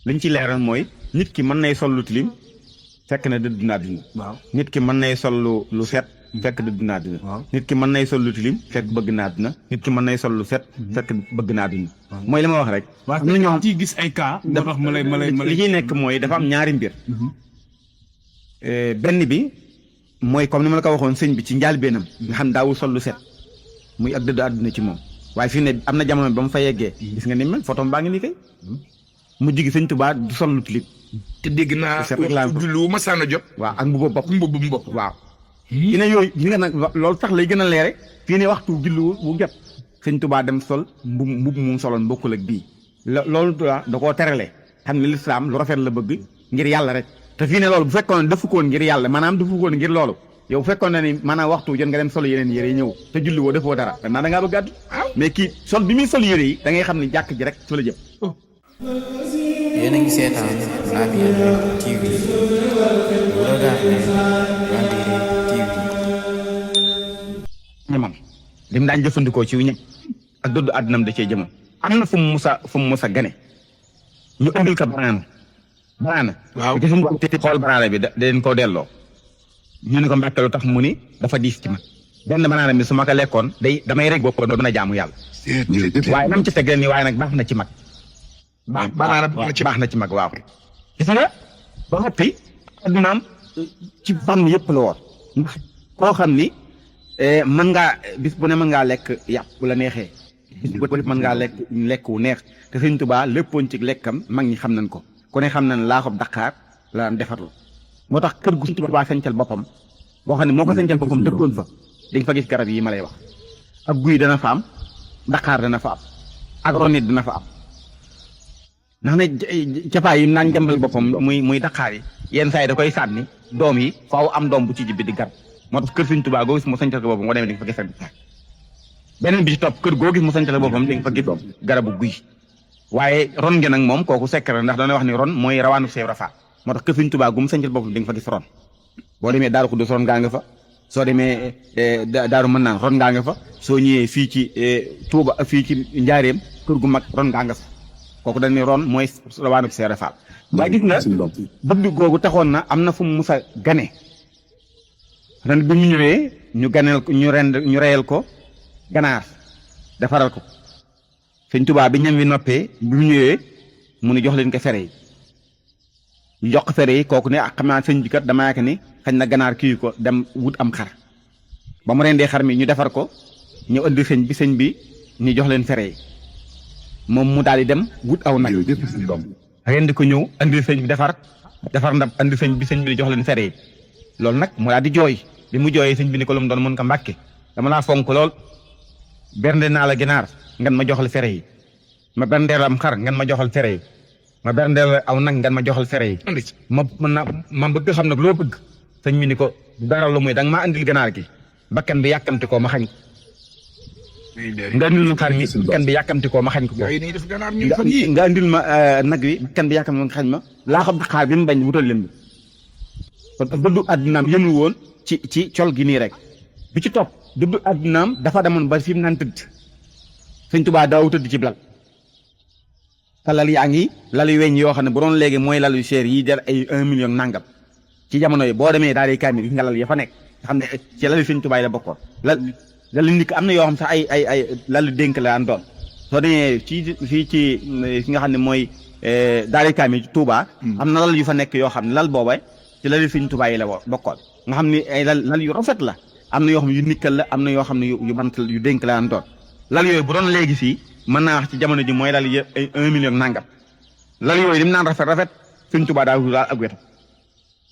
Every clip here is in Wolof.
liñ ci leeral mooy nit ki mën nay sol lu tilim fekk na dëdd na àddina. waaw nit ki mën nay sol lu set fekk dëdd na àddina. waaw nit ki mën nay sol lu tilim fekk bëgg na àddina. nit ki mën nay sol lu set fekk bëgg na àddina. mooy li ma wax rek. waaw ñu ñoo ciy gis ay cas. moo tax ma lay li ciy nekk mooy dafa am ñaari mbir. benn bi mooy comme ni ma la ko waxoon sëñ bi ci njaalbeenam nga xam daawul sol lu set muy ak dëdd àdduna ci moom waaye fii ne am na jamono ba mu fa yeggee gis nga ni mel photo baa ngi nii kay mu jigi sëñ Tuubaa du sol lu tilim te dégg naa lu ma sànn jot. waaw ak mbubu bopp mbubu bopp waaw yi ne yooyu yi nga nag loolu tax lay gën a leere fii ne waxtu julli bu jot sëñ Tuubaa dem sol mbub mu soloon bokkul ak bii loolu da koo terale xam ne lislaam lu rafet la bëgg ngir yàlla rek te fii ne loolu bu fekkoon defu ko woon ngir yàlla maanaam defu ko woon ngir loolu yow bu fekkoon ne ni maanaam waxtu jot nga dem solo yeneen yére yi ñëw te julli woo defoo dara danaa da ngaa bëgg àddu mais kii sol bi muy sol yére yi da ngay xam ne jàkk ji rek su la jëm. yéen a ngi seetaan Labyrinth TV bu regardé Labyrinth TV. ñamam lim daan jëfandikoo ci ñam ak dëddu àddunam da cee jëmam am na fu mu musa gane ñu andil ko banaana waaw gis nga te xool banaana bi da leen koo delloo ñu ne ko Mbàkke lu tax mu ni dafa diis ci man benn banaana bi su ma ko lekkoon damay rek bopp doo mën a jaamu yàlla waaye nam ci teg leen ni waaye nag baax na ci mag banaana baax na ci mag waaw gis nga ba noppi addunaam ci fànn yëpp la woon ndax koo xam ni mën ngaa bis bu ne mën ngaa lekk yàpp bu la neexee bis bu ne mën ngaa lekk wu neex te Sëñ Tuubaa léppoon ci lekkam mag ñi xam nañ ko ku ne xam nañ laaxob Dakar la daan defarlu moo tax kër gu Sëñ Tuubaa sañcal boppam boo xam ne moo ko sañcal boppam dëkkoon fa dañ fa gis garab yi ma lay wax ak guy dana fa am Dakar dana fa am ak ronit dana fa am ndax ne capaa yi naan jambal boppam muy Dakar yi yenn saa yi da koy sànni doom yi faaw am doom bu ci jibbi di garab moo tax kër Sëñ Tuubaa goo gis mu sañcal ko boppam boo demee di nga fa gis ak Dakar beneen bi ci topp kër goo gis mu sañcal boppam di nga fa gis garabu guy waaye ron ngi nag moom kooku secret ndax dañoo wax ni ron mooy rawaanu Seex Ibra Faal moo tax kër Sëñ Tuubaa gu mu sañcal boppam di nga fa gis ron boo demee Daaru Xudoos ron ngaa nga fa soo demee Daaru Manaan ron ngaa nga fa soo ñëwee fii ci Tuuba fii ci Njaaréem kër gu mag ron ngaa nga fa kooku dañ ne ron mooy rawaanu Seex Ibra Faal waaye gis nga bëgg googu taxoon na am na fu mu musa gane ren bi mu ñëwee ñu ganeel ko ñu reyal ko ganaar defaral ko Sëñ Tuubaa bi ñam wi noppee bi mu ñëwee mu ne jox leen ko fere yi ñu jox ko fere yi kooku ne ak xam naa sëñ bi kat damaa yàgg ni xañ na ganaar kii ko dem wut am xar ba mu rendee xar mi ñu defar ko ñu indi sëñ bi ñu jox leen fere yi moom mu daal di dem wut aw nag rendi ko ñëw indi sëñ bi defar ndab indi sëñ bi jox leen fere yi loolu nag mu daal di jooy bi mu jooyee sëñ bi ni ko lu mu doon mën ko Mbàkke dama laa fonk lool bernde naa la ginaar ngan ma joxal fere yi ma berndeel am xar ngan ma joxal fere yi ma berndeel aw nag ngan ma joxal fere yi ma bëgg xam nag loo bëgg sëñ bi ni ko dara lu muy danga maa andil ganaar gi bakkan bi yàkkamti koo ma xañ ko nga andil ma xar mi bakkan bi yàkkamti koo ma xañ ko nga andil ma nag wi bakkan bi yàkkamti koo xañ ma laa xam xaar bi mu bañ wutal leen bi kon dëddu àddunaam yëmul woon ci col gi nii rek bi ci topp dëddu àddunaam dafa demoon ba fi mu naan tëdd Sëñ Tuubaa daaw tëdd ci lal te lal yaa ngi lalu weñ yoo xam ne bu doon léegi mooy lalu cher yi jar ay 1 million nangam ci jamono yi boo demee daal di kaamil gis nga lal ya fa nekk nga xam ne ci lalu Sëñ Tuubaa yi la bokkoon lalu ndikk am na yoo xam sax ay lalu dénk la an doon soo demee fii ci fi nga xam ne mooy daal di kaamil Tuubaa am na lal yu fa nekk yoo xam ne lal booba ci lalu Sëñ Tuubaa yi la bokkoon nga xam ne ay lal yu rafet la am na yoo xam ne yu nikkal la am na yoo xam ne yu bant yu dénk la an doon lal yooyu bu doon léegi fii mën naa wax ci jamono ji mooy lal yëpp ay 1 million nangam lal yooyu lim naan rafet Sëñ Tuubaa daa daal ak wetam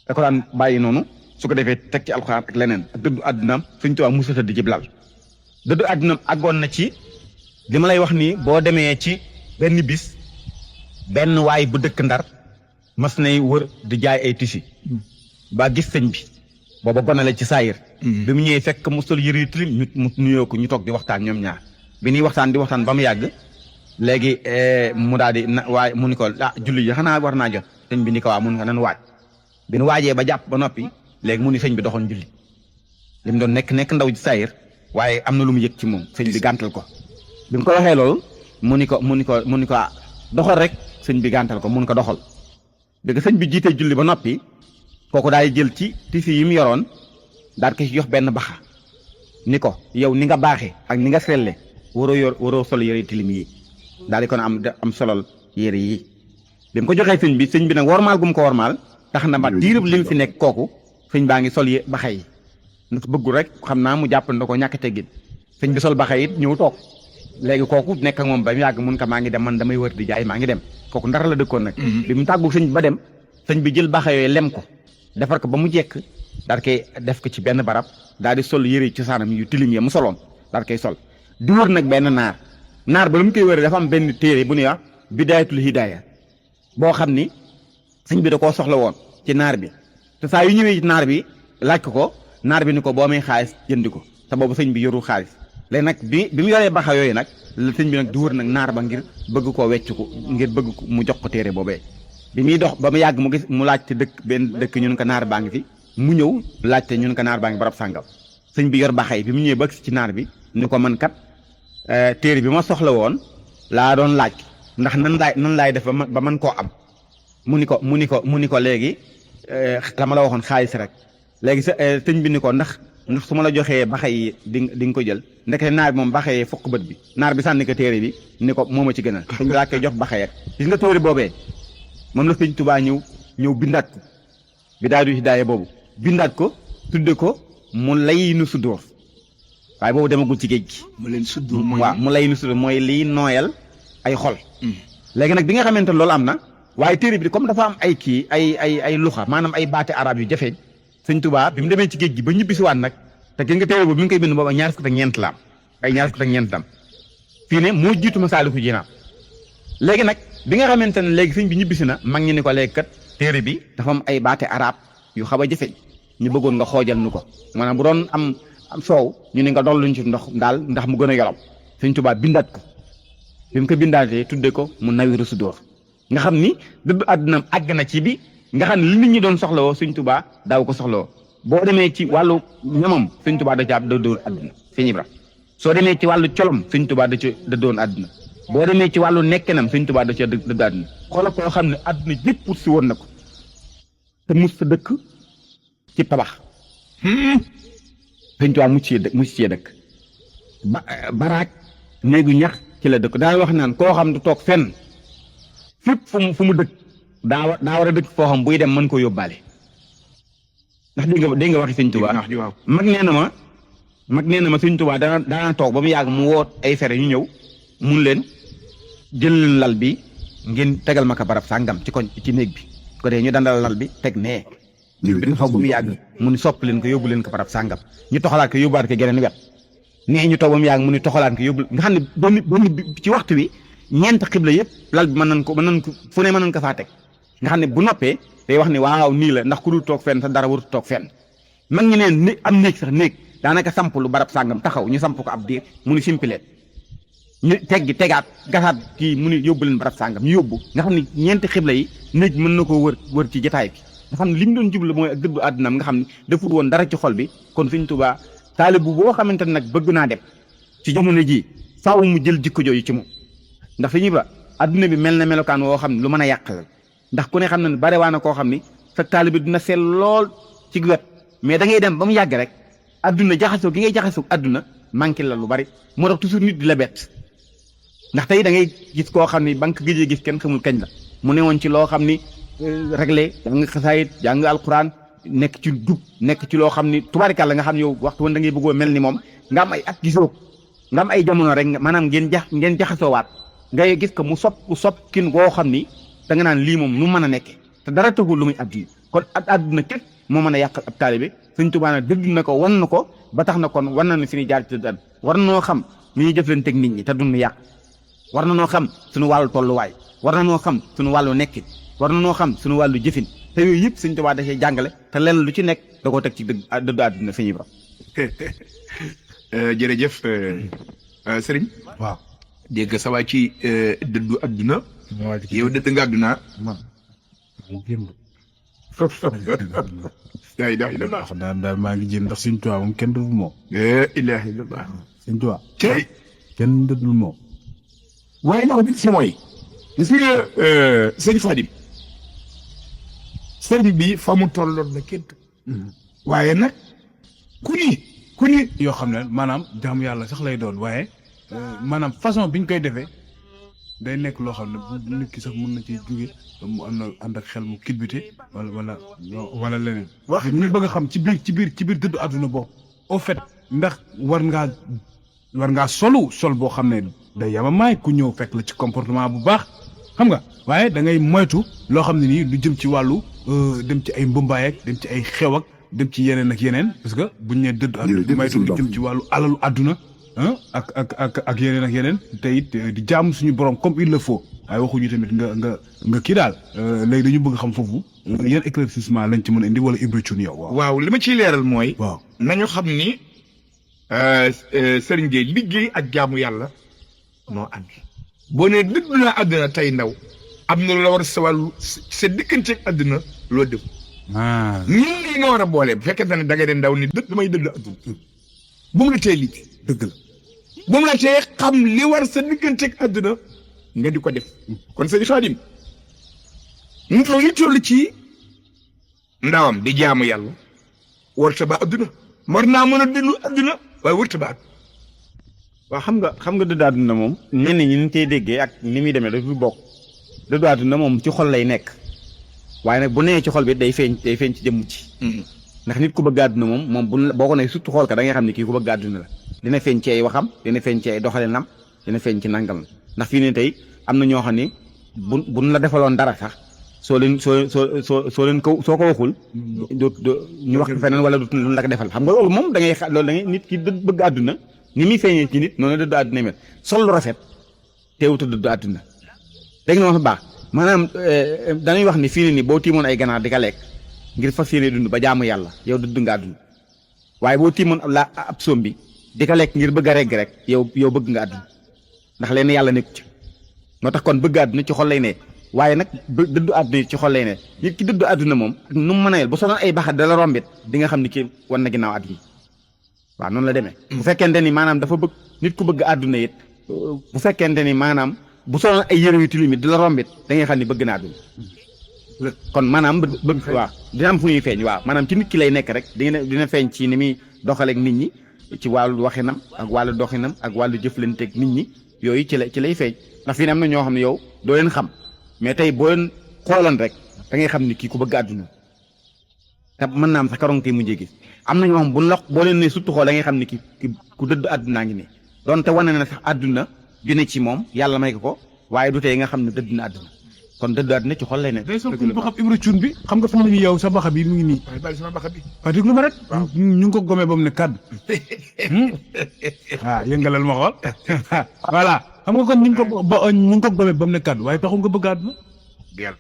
da ko daan bàyyi noonu su ko defee teg ci alxuraan ak leneen ak dëddu àddunaam Sëñ Tuubaa musa tëdd ci lal dëddu àddunaam àggoon na ci li ma lay wax nii boo demee ci benn bis benn waay bu dëkk Ndar mas nay wër di jaay ay tisi ba gis sëñ bi booba gone la ci saayir bi mu ñëwee fekk mu sol yëre yu tilim mu nuyoo ko ñu toog di waxtaan ñoom ñaar bi ñuy waxtaan di waxtaan ba mu yàgg léegi mu daal di waaye mu ni ko julli ji xanaa war naa jot sëñ bi ni ko waa mun nga nan waaj bi nu waajee ba jàpp ba noppi léegi mu ni sëñ bi doxoon julli li mu doon nekk ndaw ci saayir waaye am na lu mu yëg ci moom sëñ bi gàntal ko bi mu ko waxee loolu mu ni ko doxal rek sëñ bi gàntal ko mun ko doxal bi ko sëñ bi jiitee julli ba noppi kooku daal di jël ci tisi yi mu yoroon daal ko ci jox benn baxa ni ko yow ni nga baaxee ak ni nga selle waroo sol yére tilim yi daal di kon am solol yére yi bi mu ko joxee sëñ bi nag wormaal gu mu ko wormaal tax na ba diirub li mu fi nekk kooku sëñ baa ngi sol baxa yi ndax bëggul rek xam naa mu jàpp na ko ñàkk teggin sëñ bi sol baxa yi ñëw toog léegi kooku nekk ak moom ba mu yàgg mun ko maa ngi dem man damay wër di jaay maa ngi dem kooku ndara la dëkkoon nag bi mu tàggu sëñ bi ba dem sëñ bi jël baxa yooyu lem ko defar ko ba mu jekk daal koy def ko ci benn barab daal di sol yëre cosaanam yu tilim ya mu soloon daal koy sol di wër nag benn naar ba lu mu koy wëree dafa am benn téere bu ñuy wax bidaayatul hidaaya boo xam ni sëñ bi da koo soxla woon ci naar bi te saa yu ñëwee ci naar bi laaj ko naar bi ni ko boo amee xaalis jëndi ko te boobu sëñ bi yorul xaalis léegi nag bi mu yoree baxa yooyu nag la sëñ bi nag di wër nag naar ba ngir bëgg koo wecc ko ngir bëgg ko mu jox ko téere boobee bi muy dox ba mu yàgg mu gis mu laajte benn dëkk ñun ko naar baa ngi fi mu ñëw laajte ñun ko naar baa ngi barab sàngam sëñ bi yor baxa yi bi mu ñëwee ba ci naar bi ni ko man kat téere bi ma soxla woon laa doon laaj ndax nan laay def ba man koo am mu ni ko léegi dama la waxoon xaalis rek léegi sëñ bi ni ko ndax su ma la joxee baxa yi di nga ko jël ndekete naar bi moom baxa yi fukk bët bi naar bi sànni ko téere bi ni ko moo ma ci gënal sëñ bi daa koy jox baxa yeeg gis nga téere boobee moom la sëñ Tuubaa ñëw bindaat ko Bidaayatu Hidaaya boobu bindaat ko tudde ko mu lay nu sudóor waaye boobu demagul ci géej gi mu leen sudóor mooy waaw mu lay nu sudóor mooy liy nooyal ay xol léegi nag bi nga xamante loolu am na waaye téere bi comme dafa am ay kii ay luxa maanaam ay baati arab yu jafeeñ sëñ Tuubaa bi mu demee ci géej gi ba ñibbisiwaat nag te gis nga téere boobu mi ngi koy bind boobu ñaar fukk ak ñeent la am ay ñaar fukk ak ñeent am fii ne moo jiitu Masaalikul Jinaan léegi nag bi nga xamante ne léegi sëñ bi ñibbisi na mag ñi ni ko léegi kat téere bi dafa am ay baati arab yu xaw a jafeeñ ñu bëggoon nga xoojal nu ko maanaam bu doon am soow ñu ne nga dolluñ ci ndox daal ndax mu gën a yorom sëñ Tuubaa bindaat ko bi mu ko bindaatee tudde ko mu Nawiru Sudóor nga xam ni dëddu àddunam àgg na ci bi nga xam ne li nit ñi doon soxlawoo sëñ Tuubaa daaw ko soxlawoo boo demee ci wàllu ñamam sëñ Tuubaa da ca dëddoon àdduna sëñ Ibra soo demee ci wàllu colom sëñ Tuubaa da ca dëddoon àdduna boo demee ci wàllu nekkenam sëñ Tuubaa da ca dëdd àdduna xoola koo xam ne àdduna jëpp pour si woon na ko te mus sa dëkk ci tabax sëñ Tuubaa mucc cee dëkk baraak néegu ñax ci la dëkk daa wax naan koo xam du toog fenn fépp fu mu dëkk daa war a dëkk foo xam buy dem mën koo yóbbaale ndax dégg nga waxi sëñ Tuubaa mag nee na ma sëñ Tuubaa daana toog ba mu yàgg mu woot ay fere ñu ñëw mun leen jël leen lal bi ngeen tegal ma ko barab sàngam ci néeg bi ko dee ñu dandal lal bi teg nee xaw ba mu yàgg mu ni sopp leen ko yóbbu leen ko barab sàngam ñu toxalaat ko yóbbaat ko geneen wet nee ñu toog ba mu yàgg mu ni toxalaat ko yóbbu nga xam ne doon ci waxtu wi ñeent xibla yëpp lal bi mën nañ ko fu ne mën nañ ko faa teg nga xam ne bu noppee day wax ne waaw nii la ndax ku dul toog fenn sa dara warut toog fenn mag ñi neen am néeg sax néeg daanaka samp lu barab sàngam taxaw ñu samp ko ab diir mu ni simpileet ñu tegaat gasaat kii mu ni yóbbu leen barab sàngam ñu yóbbu nga xam ne ñeenti xibla yi néeg mën na koo wër ci jotaay bi nga xam ne li mu doon jublu mooy ak dëddu àddunaam nga xam ne defut woon dara ci xol bi kon Sëñ Tuubaa taalib bu boo xamante ne nag bëgg naa dem ci jamono ji faaw mu jël jikko jooju ci moom ndax fi ñu ba adduna bi mel na melokaan woo xam ne lu mën a yàq la ndax ku ne xam na ne bare waa na koo xam ni sa taalib bi dina sell lool ci wet mais da ngay dem ba mu yàgg rek adduna jaxasoo gi ngay jaxasoo adduna manqué la lu bari moo tax toujours nit di la bett ndax tey da ngay gis koo xam ni ba nga ko gëjee gis kenn xamul kañ la mu ne woon ci loo xam ni réglé jàng xasaayit jàng alquran nekk ci dub nekk ci loo xam ni tubaarikàlla nga xam ne yow waxtu woon da ngay bëggoo mel ni moom nga am ay at gisoo nga am ay jamono rek maanaam ngeen jaxasoowaat ngay gis ko mu sopp kin goo xam ni da nga naan lii moom nu mën a nekke te dara tëggul lu muy adduna kon adduna képp moo mën a yàqal ab taalibe Sëñ Tuubaa nag dëgg na ko wan na ko ba tax na kon war na ne fi ñuy jaar ci dëdd war na noo xam ni ñuy jëflanteeg nit ñi te duñu yàq war na noo xam suñu wàllu tolluwaay war na noo xam suñu wàllu nekkin war na noo xam suñu wàllu jëfin te yooyu yëpp Sëñ Tuubaa da cee jàngale te lenn lu ci nekk da koo teg ci dëddu àdduna fi ñuy ba jërëjëf sëriñ waaw dégg sa waay ci dëddu àdduna yow dëdd nga àdduna yaa ilaha illallah daal maa ngi jël ndax Sëñ Tuubaa moom kenn dëddul moom ilaha illallah Sëñ Tuubaa tey kenn dëddul moom waaye nag bi si mooy gis nga sëñ Fadim sëriñ bi fa mu tolloon na kenn waaye nag ku ni yoo xam ne maanaam jaamu yàlla sax lay doon waaye maanaam façon biñ koy defee day nekk loo xam ne bu nit ki sax mën na ci jóge mu am na ànd ak xel mu kilbite wala leneen. wax ñu bëgg a xam ci biir dëddu àdduna boobu au fait ndax war ngaa sol boo xam ne day yamamaay ku ñëw fekk la ci comportement bu baax xam nga waaye da ngay moytu loo xam ne nii lu jëm ci wàllu dem ci ay mbumbaay ak dem ci ay xew ak dem ci yeneen ak yeneen parce que buñ ne dëddu àdduna moytu lu jëm ci wàllu alalu àdduna ak yeneen ak yeneen te it di jaamu suñu borom comme il le faut waaye waxuñu tamit nga kii daal léegi dañu bëgg xam foofu yan éclaircissement lañ ci mën a indi wala Ibra Thioune yow. waaw li ma ciy leeral mooy. waaw nañu xam ni Serigne Gueye liggéey ak jaamu yàlla moo ànd. boo nee dëddu naa àdduna tey ndaw am na la war a sa wàllu sa diggante ak àdduna loo def. ñun lii nga war a boole bu fekkee ne da ngay ndaw ni damay dëddu àdduna bu mu la tee liggéey dëgg la. bu mu la tee xam li war sa diggante ak àdduna nga di ko def kon sëñ Xaadim nit lu toll ci ndawam di jaamu yàlla warta ba àdduna war naa mën a dëddu àdduna waaye warta ba àdduna. waaw xam nga dëddu àdduna moom ñenn ñi ñu koy déggee ak ni muy demee dafa bokk dëddu àdduna moom ci xol lay nekk waaye nag bu nee ci xol bi day feeñ ci jëmm ci ndax nit ku bëgg àdduna moom boo ko ne surtout xool ka da nga xam ne kii ku bëgg àdduna la dina feeñ ci ay waxam dina feeñ ci ay doxalinam dina feeñ ci nangam ndax fii ne tey am na ñoo xam ne buñ la defaloon dara sax soo ko waxul ñu wax feneen wala du la ko defal xam nga loolu moom da ngay nit ki bëgg àdduna ni muy feeñee ci nit noonu dëddu àdduna mel sol lu rafet teewutu dëddu àdduna dégg nga ma baax maanaam dañuy wax ni fii ne ni boo tiimoon ay ganaar di ka lekk ngir fas yéene dund ba jaamu yàlla yow dëddu nga àdduna waaye boo tiimoon ab soom bi di ka lekk ngir bëgg a regg rek yow bëgg nga àdduna ndax leen yàlla nekku ci moo tax kon bëgg àdduna ci xol lay ne waaye nag dëddu àdduna ci xol lay ne nit ki dëddu àdduna moom ak nu mu mën a yel bu sonoon ay baxat dala rombit di nga xam ni kii wan na ginnaaw at yi waaw noonu la demee bu fekkente ni maanaam dafa bëgg nit ku bëgg àdduna it bu fekkente ni maanaam bu sonoon ay yëre yu tilim it di la rombit da ngay xam ni bëgg naa àdduna kon maanaam bëgg waaw dina am fu ñuy feeñ waaw maanaam ci nit ki lay nekk rek dina feeñ ci ni muy doxaleek nit ñi ci wàllu waxinam ak wàllu doxinam ak wàllu jëflanteeg nit ñi yooyu ci lay feeñ ndax fii ne am na ñoo xam ne yow doo leen xam mais tey boo leen xooloon rek da ngay xam ni kii ku bëgg àdduna te mën naa am sax karoŋ koy mujjee gis am na ñoo xam boo leen ne surtout xool da ngay xam ni ki ku dëdd àddunaa ngi nii donte wane na sax àdduna june ci moom yàlla may ko waaye du tey nga xam ne dëdd na àdduna kon dëdd àdduna ci xol lay ne. day sol ba xam Ibra Thioune bi xam nga fa mu ne yow sa baxa bi mu ngi nii. waaye bàyyi sama baxa bi. waaw déglu ma rek. ñu ngi ko gomee ba mu ne kàddu. yëngalal ma xool voilà xam nga kon ñu ngi ko gomee ba mu ne kàddu waaye taxul nga bëgg àdduna. dëgg yàlla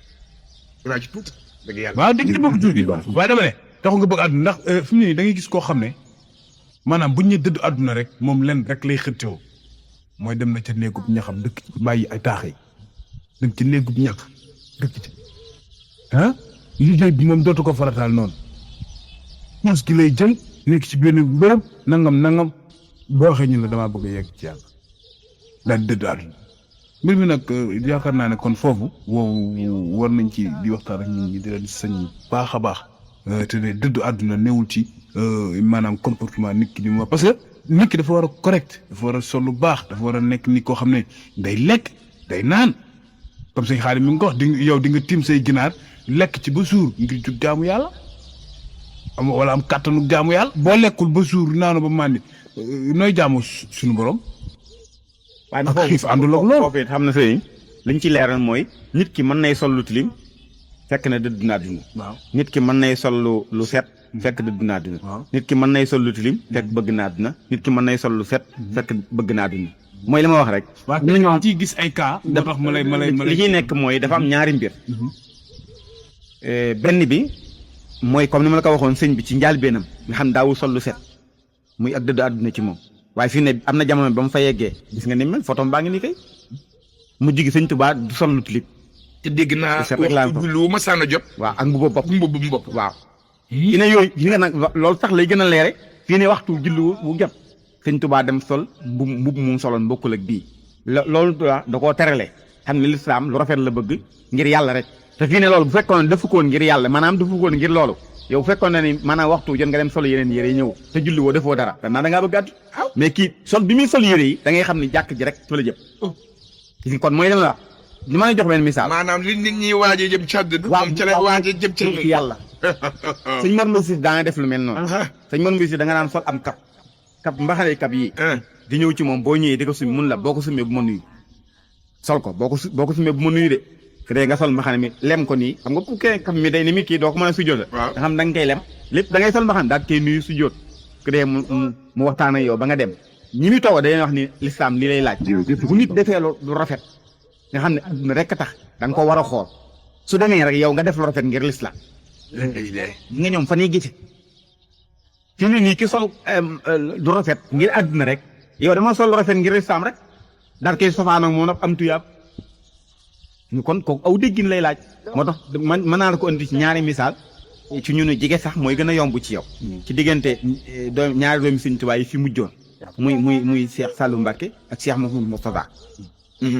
dinaa ci tuuti. dëgg yàlla waaw dégg nga bëgg tuuti waaye dama ne taxul nga bëgg àdduna ndax fi mu ne nii da ngay gis koo xam ne maanaam buñ ne dëddu àdduna rek moom len rek lay xëccoo mooy dem na ca néegub ñaxam dëkk ci bàyyi ay taax yi dem ci néegub ñax dëkk ci liggéey bi moom dootu ko farataal noonu mos ki lay jël nekk ci benn bërëb nangam boo waxee ñu la damaa bëgg a yegg ci yàlla daal di dëddu àdduna mbir mi nag yaakaar naa ne kon foofu war nañ ci di waxtaan ak ñun ñi di leen sañ baax a baax te ne dëddu àdduna newul ci maanaam comportement nit ki di mu parce que nit ki dafa war a correct dafa war a sol lu baax dafa war a nekk nit koo xam ne day lekk day naan comme say xaalis mi ngi ko wax yow di nga tiim say ginaar lekk ci ba suur ngir jug jaamu yàlla wala am kàttanu jaamu yàlla boo lekkul ba suur naanu ba màndi nooy jaamu suñu borom. waaye nag xiif àndul ak loolu foofu it xam na sëriñ liñ ci leeral mooy nit ki mën nay sol lu tilim fekk na dëdd na àdduna. waaw nit ki mën nay sol lu set. fekk dëdd na àdduna. nit ki mën nay sol lu tilim fekk bëgg na àdduna nit ki mën nay sol lu set fekk bëgg na àdduna mooy li ma wax rek. waaw dinañ wax ci gis ay cas. dafa tax ma lay li ciy nekk mooy dafa am ñaari mbir. benn bi mooy comme ni ma la ko waxoon sëñ bi ci njaalbeenam nga xam daawul sol lu set muy ak dëdd àdduna ci moom waaye fii ne am na jamono ba mu fa yeggee gis nga ni mel photo baa ngi nii kay mu jigi sëñ Tuubaa du sol lu tilim. te dégg naa waxtu lu ma sànn jot. waaw ak mbubu bopp waaw. yi ne yooyu yi nga nag loolu tax lay gën a leere fii ne waxtu julli wu jot sëñ Tuubaa dem sol mbubb mu soloon bokkul ak bii loolu da koo terale xam ne lislaam lu rafet la bëgg ngir yàlla rek te fii ne loolu bu fekkoon ne defu ko woon ngir yàlla maanaam defu ko woon ngir loolu yow bu fekkoon ne ni maanaam waxtu jot nga dem solo yeneen yére yi ñëw te julli woo defoo dara danaa da ngaa bëgg àddu mais kii sol bi muy sol yére yi da ngay xam ne jàkk ji rek fa la jëm gis kon mooy dem la li ma lay jox benn misaal maanaam li nit ñi waaje jëm ci àdduna moom ca la waaje jëm ci yàlla sëñ Mor Mbay Si daa def lu mel noonu sëñ Mor Mbay Si da nga daan sol am kap mbaxale kap yi di ñëw ci moom boo ñëwee di ko summi mun la boo ko summee bu ma nuyu sol ko boo ko summee bu ma nuyu de te nga sol mbaxane mi lem ko nii xam nga ku kee kap mi day ni mi kii doo ko mën a sujjóot nga xam da nga koy lem lépp da ngay sol mbaxane daal koy nuyu sujjóot ku dee mu waxtaan ak yow ba nga dem ñi muy toog dañuy wax ni lislaam lii lay laaj bu nit defee lu rafet nga xam ne adduna rek a tax da nga ko war a xool su demee rek yow nga def lu rafet ngir lislaam nga ñoom fan yi gise fi ne nii ki sol lu rafet ngir adduna rek yow dama sol lu rafet ngir lislaam rek daal koy sofaan ak moom nag am tuyaab kon kooku aw déggin lay laaj moo tax man mën naa la ko indi ci ñaari misaal ci ñunu jige sax mooy gën a yomb ci yow ci diggante ñaari doomi Sëñ Tuubaa yi fi mujjoon muy Cheikh Saliou Mbacké ak Cheikh Mouhamadou Mourtada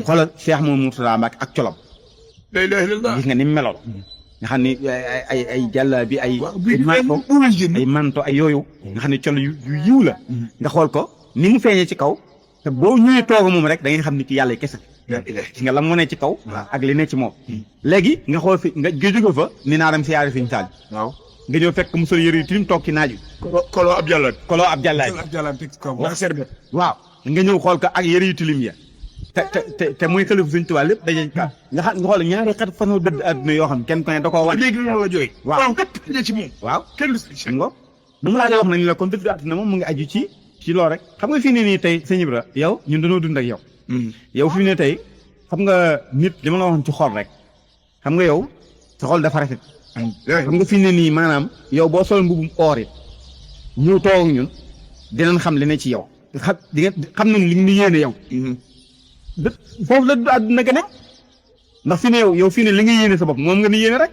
xoolal Cheikh Mouhamadou Mourtada Mbacké ak colom la ilaha illallah gis nga ni mu meloon nga xam ni ay jàlla bi ay manto ay yooyu nga xam ne col yu yiw la nga xool ko ni mu feeñee ci kaw te boo ñëwee toog moom rek da ngay xam ni ki yàlla kese ci nga la mu ne ci kaw ak li ne ci moom léegi nga xool fi nga jóge fa ni naa dem siyaare Sëñ Saaliw waaw nga ñëw fekk mu sol yëre yu tilim toog ci naaju koloo ab jàllaat waaw nga ñëw xool ko ak yëre yu tilim ya te muy xalifu Sëñ Tuubaa lépp daje ka nga xool ñaari xat façon dëdd àdduna yoo xam kenn ko ne da koo wan léegi yàlla jooy waaw ci moom waaw kenn ngo bu mu laa wax nañu la kon dëdd àdduna moom mu ngi aju ci loolu rek xam nga fii ne nii tey sëñ Ibra yow ñun dañoo dund ak yow yow fi ne tey xam nga nit li ma la waxoon ci xol rek xam nga yow sa xol dafa rafet xam nga fi ne nii maanaam yow boo sol mbubum oor it ñëw toog ak ñun dinañ xam li ne ci yow xam nañ li ñu yéene yow foofu la du àdduna ga nekk ndax fi ne yow fii ne li nga yéene sa bopp moom nga ni yéene rek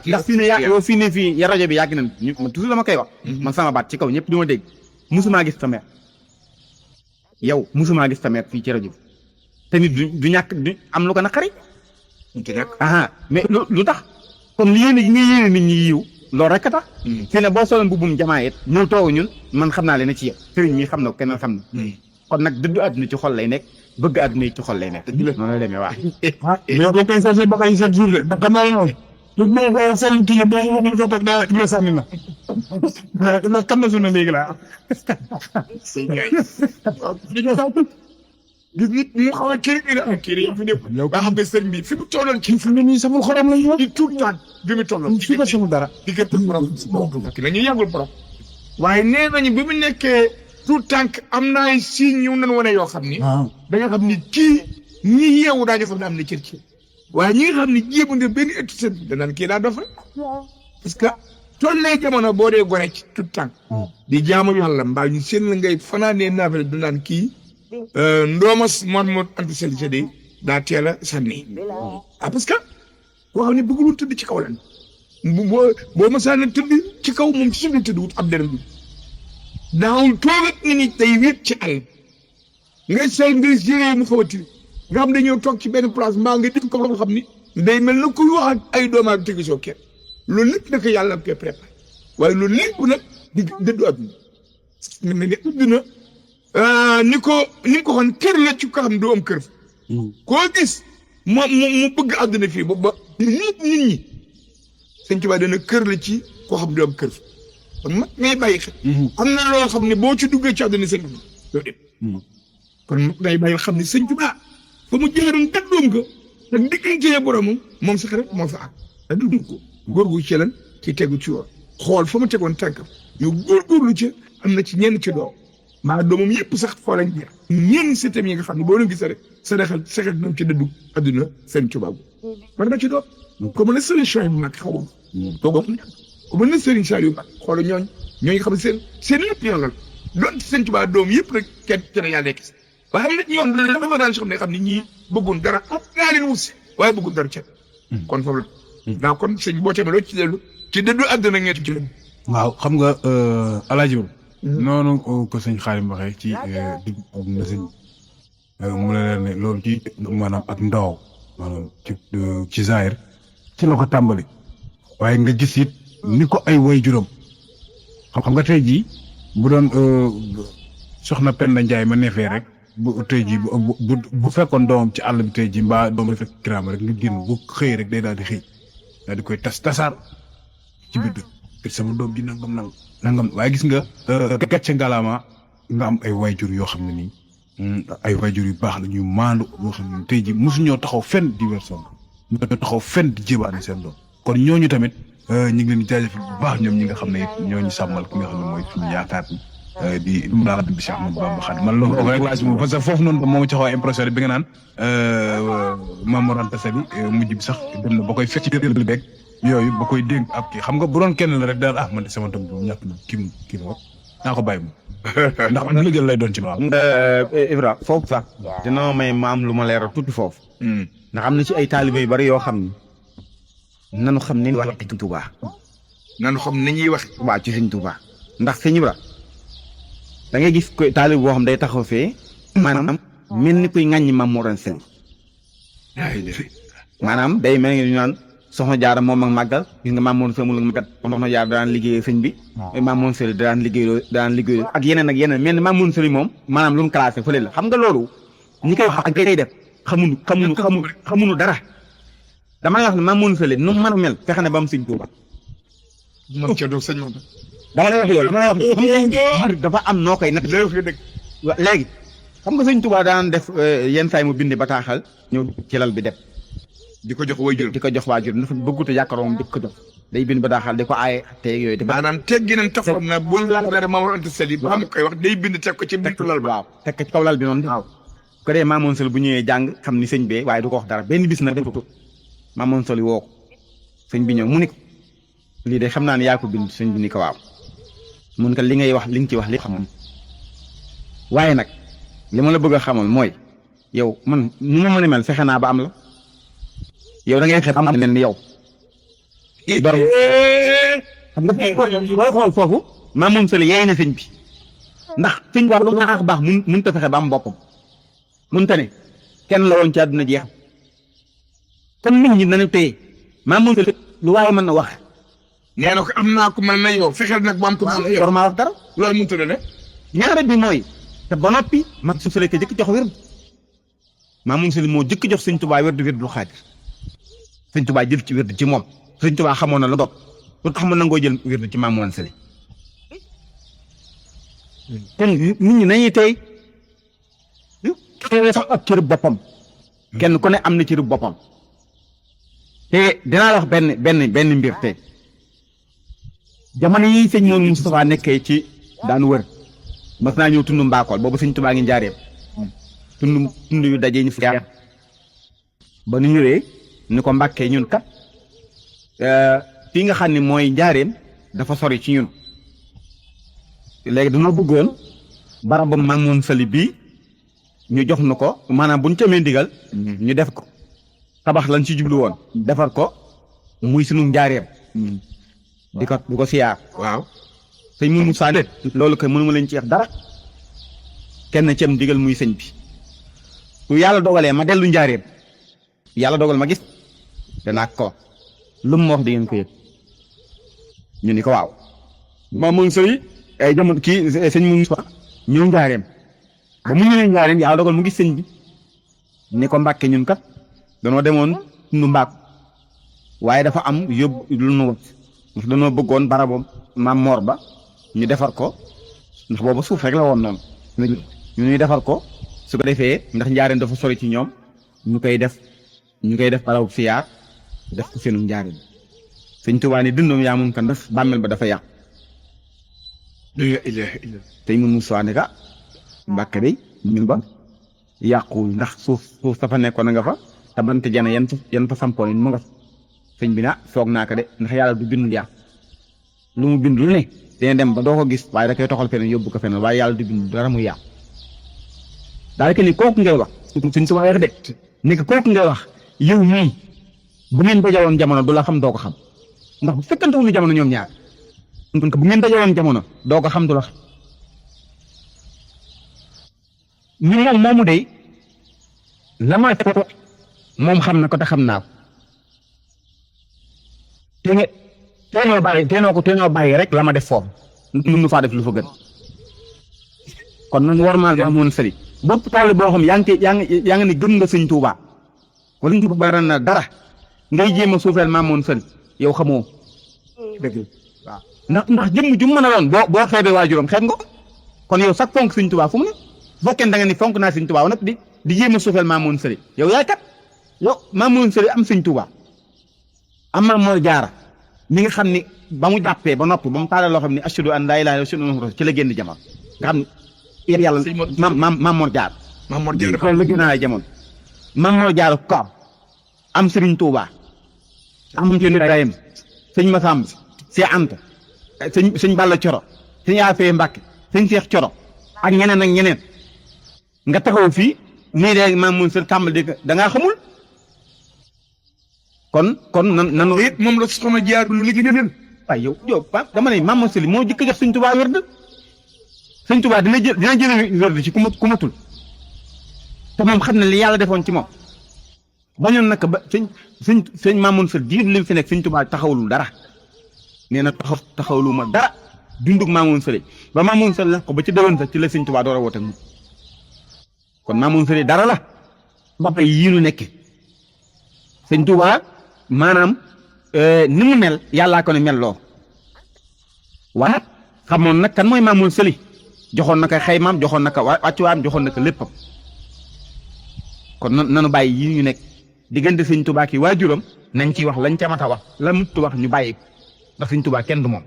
ndax fii ne yow fii ne fii ya rajo bi yàgg nañ man toujours dama koy wax man sama baat ci kaw ñëpp di ma dégg musumaa gis tameet yow musumaa gis tameet fii ci rajo bi te nit du ñàkk du am lu ko naqari mais lu tax comme li yéene nga yéene nit ñi yiw loolu rek a tax fii ne boo soloon bubbum jamaa it ñëw toog ñun man xam naa leen ci yow sëriñ mi xam na ko kenn xam na kon nag dëddu àdduna ci xol lay nekk bëgg àdduna yi ci xol lay nekk noonu la demee waa mais boo koy sasé ba koy chaque jour de ndax xam naa yow lu ma ko seen kii ba ñu ko tok daa la sànni na ndax kam na sunu léegi laa gis nit mu xaw a kii fi nekk ba xam ne sëriñ bi fi mu tolloon ci fi mu nii samul xorom la ñu di tuut taan bi mu tolloon fi ko samul dara diggante borom ki nañu yàggul borom waaye nee nañu bi mu nekkee tout tànk am na ay signes yu nan wane yoo xam ni da nga xam ni kii ñi yeewu daañu xam ne am na cër ci waaye ñi nga xam ne jéemu ne benn étude seen danaan kii daa dof rek parce que tollee jamono boo dee gone ci tout tànk di jaamu yàlla mbaa ñu seen la ngay fanaanee naafale danaan kii ndoomas moom moo antisellité de daa teel a sànni parce que koo xam ne bëggul tëdd ci kaw lan boo ma sànni tëdd ci kaw moom ci suuf la tëdd wut ab dara daawul toogat nga ni day wéet ci àll nga say nga jëree mu xaw a tiri nga xam dañoo toog ci benn place mbaa nga dégg ko loo xam ni day mel na kuy wax ak ay doomaam tegi soo kenn loolu lépp nag yàlla am koy préparé waaye loolu lépp nag di dëddu àdduna ne ne àdduna ni ko xoon kër la ci ko xam doo am kër koo gis mu bëgg àdduna fii ba nit ñi Sëñ Tuubaa dana kër la ci koo xam doo am kër kon mag ngay bàyyi xel am na loo xam ne boo ci duggee ci àdduna sëñ bi doo dem kon mag ngay bàyyi xam ne Sëñ Tuubaa fa mu jaaroon tàggoom ko ak diggante boromam moom sax rek moo fa àgg da dugg ko góorgu ci lan ci tegu ci woon xool fa mu tegoon tànkam ñu góorgóorlu ci am na ci ñenn ci doom maa doomam yëpp sax foo lañ jeex ñenn système yi nga xam ne boo leen gisee rek sa xel ñoom ci dëddu àdduna Sëñ Tuubaa war na ci doom comme la solution yi bu mag xaw ko mën na Serigne Saliou Mbacké xoolal ñooñu xam ne seen lépp yàlla la donte Sëñ Tuubaa doom yëpp rek kenn yàlla nekk si waaye am na ñoom dafa daan xam ne xam ne ñii bëggoon dara am naa leen wut si waaye bëggoon dara ca kon foofu la daa kon sëñ boo tamee loo ci dellu ci dëddu àdduna ngeen ci waaw xam nga alaaji noonu ko sëñ Xaadim waxee ci digg àdduna sëñ mu ne leen ne loolu ci maanaam ak ndaw maanaam ci zaahir ci la ko tàmbali waaye nga gis it ni ko ay waajuram xam nga tey jii bu doon soxna Penda Njaay ma neefee rek bu tey jii bu fekkoon doomam ci àll bi tey jii mbaa doom fekk kiraama rek nga génn bu xëy rek day daal di xëy daal di koy tasaar ci biir kër sama doom ji nangam waaye gis nga gàcce ngalaama nga am ay waajur yoo xam ne nii ay waajur yu baax la ñuy maandu yoo xam ne tey jii mosuñoo taxaw fenn di weer seen doom ñoo taxaw fenn di jébaane seen doom kon ñooñu tamit ñu ngi leen di jaajëfal bu baax ñoom ñi nga xam ne ñooñu sàmmal ki nga xam ne mooy suñu yaakaar di daal bi Cheikh Ahmadou Bamba Xaadimu man loolu rek laa ci moom parce que foofu noonu moo ma ci xaw a impressionné bi nga naan Mame Mor Anta Sali mujj bi sax dem na ba koy fekk ci biir beeg yooyu ba koy dénk ab kii xam nga bu doon kenn la rek daal man de sama doom bi ñàkk na kii ma naa ko bàyyi moom ndax man liggéey lay doon ci ma Ibra foofu sax dina may ma am lu ma leeral tuuti foofu ndax am na ci ay taalibe yu bari yoo xam ni nanu xam ni wax Sëñ Tuubaa nanu xam ni ñuy wax waa ci Sëñ Tuubaa ndax Sëñ Ibra da ngay gis koy taalibe boo xam day taxaw fee maanaam mel ni kuy ŋàññi Mame Mor Anta Sali maanaam day mel ni ñu naan soxna Jaara moom ak màggal gis nga Mame Mor Anta Sali mu màggat soxna Jaara daan liggéey sëñ bi Mame Mor Anta Sali daan liggéey ak yeneen mel ni Mame Mor Anta Sali moom maanaam lu mu classé fële la xam nga loolu ñi koy wax ak koy def xamuñu dara dama lay wax ne Mame Mor Anta Sali nu mu mën a mel fexe na ba am Sëñ Tuubaa moom ca doog sëñ moom dama lay wax loolu dama lay wax dafa am noo koy nag léegi xam nga Sëñ Tuubaa daan def yenn saay mu bindi bataaxal ñëw ci lal bi def di ko jox waajur di ko jox waajur dafa bëggut a jàkkaaroo di ko jox day bind bataaxal di ko aaye teeg yooyu maanaam teg gi nañ taxoon na bu la dara Mame Mor Anta Sali ba mu koy wax day bind teg ko ci buntu lal ba waaw teg ko ci kaw lal bi noonu waaw ko dee Mame Mor Anta Sali bu ñëwee jàng xam ni sëñ bee waaye du ko wax dara benn bis nag def ko Mame Mor Anta Sali woo ko sëñ bi ñëw mu ni ko lii de xam naa ne yaa ko bind sëñ bi ni ko waaw mun ko li ngay wax li nga ci wax li xamoon waaye nag li ma la bëgg a xamal mooy yow man nu ma mën a mel fexe naa ba am la yow da ngay xeeb am mel ni yow. door xam nga booy xool foofu Mame Mor Anta Sali yaay na sëñ bi ndax sëñ bi lu baax mënut a fexe ba am boppam mënut a ne kenn la woon ci àdduna jeex kon nit ñi nañu téye Mame Mor Anta Sali lu waaye mën na wax. nee na ko am naa ko mel na yow fexeel nag ba am ko mel na yow war maa wax dara loolu mënut a ne. ñaare bi mooy te ba noppi Mame Mor Anta Sali ko jëkk jox wér Mame Mor Anta Sali moo jëkk jox sëñ Tuubaa wér du xaadir sëñ Tuubaa jël ci wér ci moom sëñ Tuubaa xamoon na la doog lu tax mu nangoo jël wér ci Mame Mor Anta Sali kon nit ñi nañuy tey kenn sax ak cërub boppam kenn ku ne am na cërub boppam te dinaa la wax benn mbir te jamono yi sëñ moom Moustapha nekkee ci daan wër mas naa ñëw tund mbaakool boobu sëñ Tuubaa ngi njaareem tund yu dajee ñu fi ba nu ñëwee ni ko Mbàkke ñun kat fii nga xam ne mooy njaareem dafa sori ci ñun léegi dama bëggoon barabu Mame Mor Anta Sali bii ñu jox nu ko maanaam bu ñu tamee ndigal ñu def ko tabax lañ ci jublu woon defar ko muy sunu njaareem di ko siyaar waaw sëñ mu Moussa de loolu koy mënuma leen ci wax dara kenn ci am ndigal muy sëñ bi su yàlla dogalee ma dellu njaareem yàlla dogal ma gis danaa ko lu mu wax di ngeen ko yëg ñu ni ko waaw Mame Mor Anta Sali ay jamono kii sëñ mu Moussa ñëw njaareem ba mu ñëwee njaareem yàlla dogal mu gis sëñ bi ni ko Mbàkke ñun kat danoo demoon nu mbaak waaye dafa am yóbbu lu nu wax ndax danoo bëggoon barabam Mame Mor ba ñu defar ko ndax booba suuf rek la woon noonu ñu ñuy defar ko su ko defee ndax njaareem dafa sori ci ñoom ñu koy def barabu siyaar def ko seenu njaareem sëñ Tuubaa ni dundam yaa mun kan def bàmmeel ba dafa yàqu tey mun mu soine ka Mbàkke day ñun ba yàquwul ndax suuf dafa nekkoon na nga fa te bant jana yan fa sampoon mu nga fa sëñ bi na foog naa ko de ndax yàlla du bindul yàq lu mu bind lu ne dina dem ba doo ko gis waaye da koy toxal feneen yóbbu ko feneen waaye yàlla du bind dara muy yàq daal que ni kooku ngay wax suñ su wax de ni ko kooku ngay wax yow mii bu ngeen dajaloon jamono du la xam doo ko xam ndax bu fekkante wuñu jamono ñoom ñaar donc bu ngeen dajaloon jamono doo ko xam du la xam ñu moom moomu de la ma moom xam na ko te xam naa ko teenoo bàyyi rek la ma def foofu mun nu faa def lu fa gën kon nan warmaal Mamoune Sali bopp taal boo xam yaa ngi ni gëm nga sëñ Tuubaa wala ñu baran na dara ngay jéem a suufeel Mamoune Sali yow xamoo dëgg waaw ndax jëmm ju mën a doon boo xeebee waajuram xeeb nga ko kon yow sax fonk sëñ Tuubaa fu mu ne bokkee da nga ni fonk naa sëñ Tuubaa nag di jéem a suufeel Mamoune Sali yow yaay kat yow Mamoune Sali am sëñ Tuubaa am Maam Mor Jaara mi nga xam ni ba mu jàppee ba noppi ba mu taalal loo xam ne ashhadu an laa ilaaha illallaah ci la génn jamono nga xam ne yàlla Maam Mor Jaara loolu la gën a jamono Maam Mor Jaara ko am Sëriñ Tuubaa am Sëriñ Ibrahima sëñ Masamba si Anta sëñ Balla Coro sëñ Afee Mbàkke sëñ Seex Coro ak ñeneen ak ñeneen nga taxaw fii nii de Mamoune Sali tàmbal di da ngaa xamul kon nan it moom la soxna jaar lu liggéey leen waaye yow dama ne Mamoune Sali moo jëkk jox sëñ Tuubaa wérd sëñ Tuubaa dina jël wérd ci ku matul te moom xam ne li yàlla defoon ci moom bañoon naka ba sëñ Mamoune Sali diir li mu fi nekk sëñ Tuubaa taxawulul dara nee na taxawlu ma dara dundug Mamoune Sali ba Mamoune Sali la ko ba ci déwén sax ci la sëñ Tuubaa door a woote mu kon Mamoune Sali dara la ba pay yii nu nekk sëñ Tuubaa maanaam ni mu mel yàllaa ko ne mel loo waaye xamoon nag kan mooy Mamoune Sali joxoon na ko xaymaam joxoon na ko wàccuwaam joxoon na ko léppam kon nanu bàyyi yii ñu nekk diggante sëñ Tuubaa ki waajuram nañ ciy wax lañ ca mat a wax la mut wax ñu bàyyi ko ndax sëñ Tuubaa kenn du moom.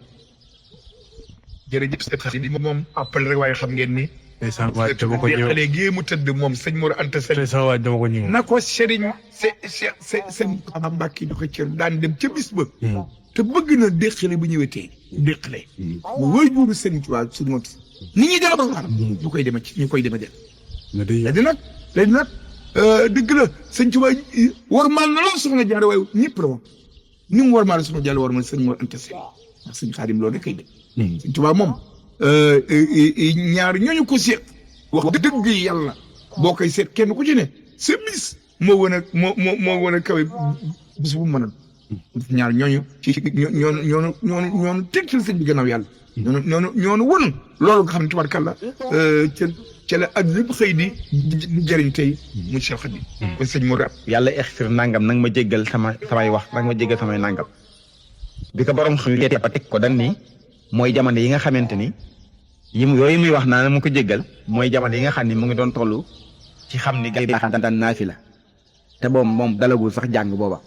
jërëjëf sëñ Xadi moom appel rek waaye xam ngeen ni. ndeysaan waay dama ko ñëw xale gii mu tëdd moom sëñ Mor Anta Sali. ndeysaan waay dama ko ñëw. na ko sëriñ sëñ Mbàkke di ko cër daan dem ca bis ba. te bëgg na déqale bu ñëwee tey déqale. mu wëy buuru sëriñ Tuubaa su mot. nit ñi dara ba xam. ñu koy demee ci ñu koy demee dem. léegi nag dëgg la sëñ Tuubaa war maal na lool soxna Jaara waaye ñëpp la woon ni mu war maal soxna Jaara war maal sëñ Mor Anta Sali ndax sëñ Xaadim loolu rek kay def. sëñ Tuubaa moom. ñaar ñooñu ko seet wax dëgg yàlla boo koy seet kenn ku ci ne sa bis moo wan a kawe bis bu mën a ñaar ñooñu ci ñoonu tegtal sëñ bi gannaaw yàlla ñoonu won loolu nga xam ne tubaarkàlla ca la ak lépp xëy di jëriñ tey mu Cheikh Khady kon sëñ Mourad yàlla extir nangam nag ma jéggal samay wax nag ma jéggal samay nangam bi ko borom xam ne ba teg ko dan ni mooy jamono yi nga xamante ni yooyu muy wax naa ne mu ko jéggal mooy jamono yi nga xam ne mu ngi doon toll ci xam ni gay baax daan naafi la te moom dalagul sax jàng booba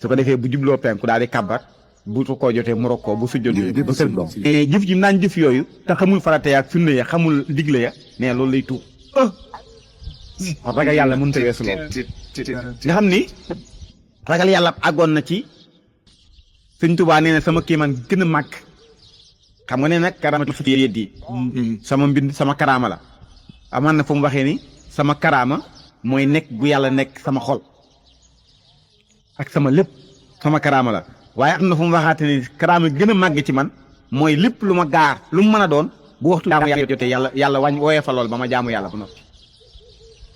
su ko defee bu jubloo penku daal di kàbbar bu su koo jotee mu rokkoo bu sujjotee bu sël doom jëf ji naan jëf yooyu te xamul farate ya ak sunna ya xamul digle ya ne loolu lay tuub wax ragal yàlla mënut a weesu loolu nga xam ni ragal yàlla àggoon na ci Sëñ Tuubaa nee na sama kiimaan gën a màgg xam nga ne nag karaama fi yeddi sama mbind sama karaama la amaan na fu mu waxee ni sama karaama mooy nekk gu yàlla nekk sama xol ak sama lépp sama karaama la waaye am na fu mu waxaate ni karaama gën a màgg ci man mooy lépp lu ma gaar lu mu mën a doon bu waxtu jaamu yàlla jotee yàlla wàññ wooyee fa lool ba ma jaamu yàlla ba noppi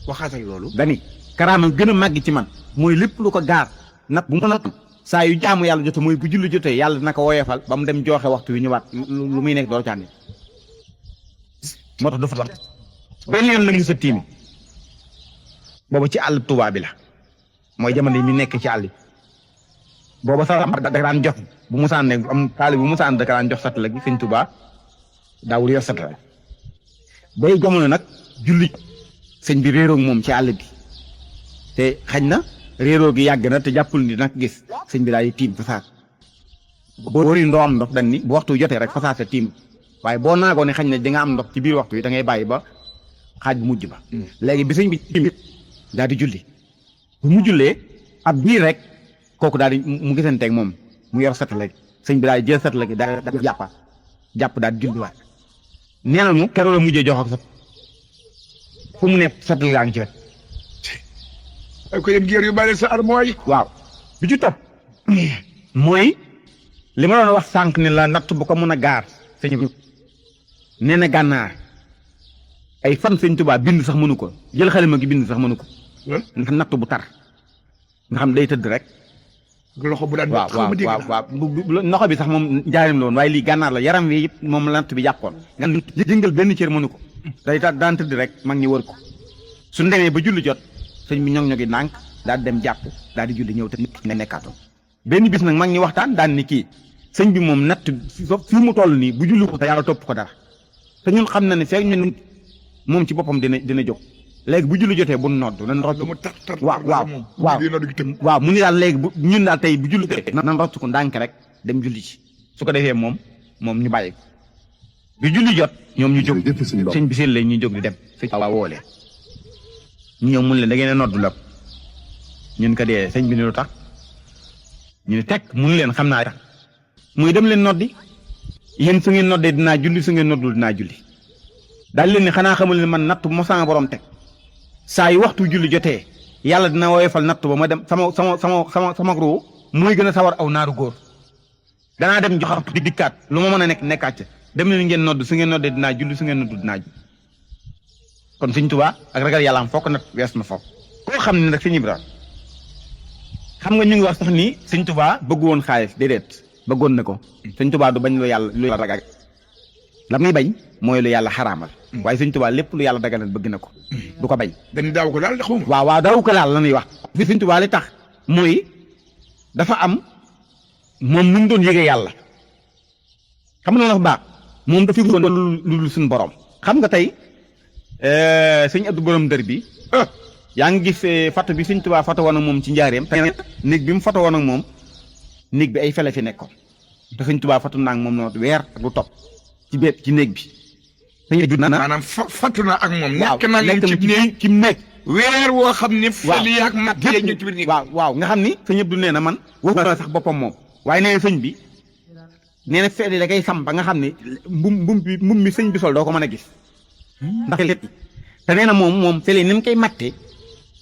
waxaatal loolu dani karaama gën a màgg ci man mooy lépp lu ko gaar nag bu mën a saa yu jaamu yàlla jotee mooy bu julli jotee yàlla dina ko woyefal ba mu dem joxe waxtu wi ñëwaat lu muy nekk doo cànni moo tax dafa wax benn yoon la ñu sa tiimi boobu ci àll Tuubaa bi la mooy jamono yi ñu nekk ci àll bi booba sax da daan jox bu musaan ne am taali bu musaan da daan jox satala gi Sëñ Tuubaa daawul yor satala bay jamono nag julli sëñ bi réeroog moom ci àll bi te xañ na réeroo gi yàgg na te jàppul ni nag gis sëñ bi daal di tiim fasaat boo ri ndoo am ndox dañ ni bu waxtu jotee rek fasaat sa tiim waaye boo naagoo ne xañ na di nga am ndox ci biir waxtu yi da ngay bàyyi ba xaaj bu mujj ba léegi bi sëñ bi tiim daal di julli bu mu jullee ab biir rek kooku daal di mu gisanteeg moom mu yor satala gi sëñ bi daal di jël satala gi daal di jàpp daal di julliwaat nee na mu keroog la mujjee jox ak sat fu mu ne satala gaa ngi ci wet ay ko yem géer yu bàyyi sa armoire waaw bi ci topp mooy li ma doon wax sànq ne la natt bu ko mën a gaar sëñ bi nee na gànnaar ay fan Sëñ Tuubaa bind sax mënu ko jël xalima gi bind sax mënu ko ndax natt bu tar nga xam day tëdd rek. loxo bu daan waaw loxo bi sax moom njaarim la woon waaye lii gànnaar la yaram wi it moom natt bi jàppoon nga jëngal benn cër mënu ko day daan tëdd rek mag ñi wër ko suñ demee ba julli jot sëñ bi ñogi nànk daal di dem jàpp daal di julli ñëw te nit ne nekkaatoon benn bis nag mag ñi waxtaan daan ni kii sëñ bi moom natt fii mu toll nii bu julli ko te yàlla topp ko dara te ñun xam na ne feeg ñun moom ci boppam dina jóg léegi bu julli jotee bu nodd nan rocc waaw mu ni daal léegi bu ñun daal tey bu julli jotee nan rocc ko ndànk rek dem julli ci su ko defee moom ñu bàyyi ko bi julli jot ñoom ñu jóg sëñ bi seen lay ñuy jóg di dem sëñ waa woo leen ñu ñëw mun leen da ngeen a nodd la ñun ko dee sëñ bi ni lu tax ñu ne teg mun leen xam naa tax muy dem leen noddi yéen su ngeen noddee dinaa julli su ngeen noddul dinaa julli daal leen ni xanaa xamul ne man natt bu ma sama borom teg saa yu waxtu julli jotee yàlla dina woyofal natt ba ma dem sama ruu muy gën a sawar aw naaru góor danaa dem joxam di dikkaat lu ma mën a nekkaat ca dem leen ngeen nodd su ngeen noddee dinaa julli su ngeen noddul dinaa julli kon Sëñ Tuubaa ak ragal yàlla am fokk nag wees na fokk koo xam ne nag Sëñ Ibra xam nga ñu ngi wax sax ni Sëñ Tuubaa bëgg woon xaalis déedéet bëggoon na ko Sëñ Tuubaa du bañ lu yàlla ragal la muy bañ mooy lu yàlla xaraamal waaye Sëñ Tuubaa lépp lu yàlla daganal bëgg na ko du ko bañ dañu daaw ko daal de xawma waaw daaw ko daal la ñuy wax fi Sëñ Tuubaa li tax mooy dafa am moom nu mu doon yëgee yàlla xam nga dafa baax moom dafa doon lu suñu borom xam nga tey sëñ Abdu borom dër bi yaa ngi gis photo bi Sëñ Tuubaa photo woon ak moom ci njaareem te néeg bi mu photo woon ak moom néeg bi ay fele fi nekkoon te Sëñ Tuubaa photo naa ak moom noonu weer ak lu topp ci néeg bi sëñ bi maanaam fàttu na ak moom nekk na ci néeg weer woo xam ne fële ak mat yee ñu ci biir waaw nga xam ni sëñ Abdu nee na man waxuma sax boppam moom waaye nee na sëñ bi nee na fële da ngay sam ba nga xam ne mbum mi sëñ bi sol doo ko mën a gis ndax lépp te nee na moom fële ni mu koy mattee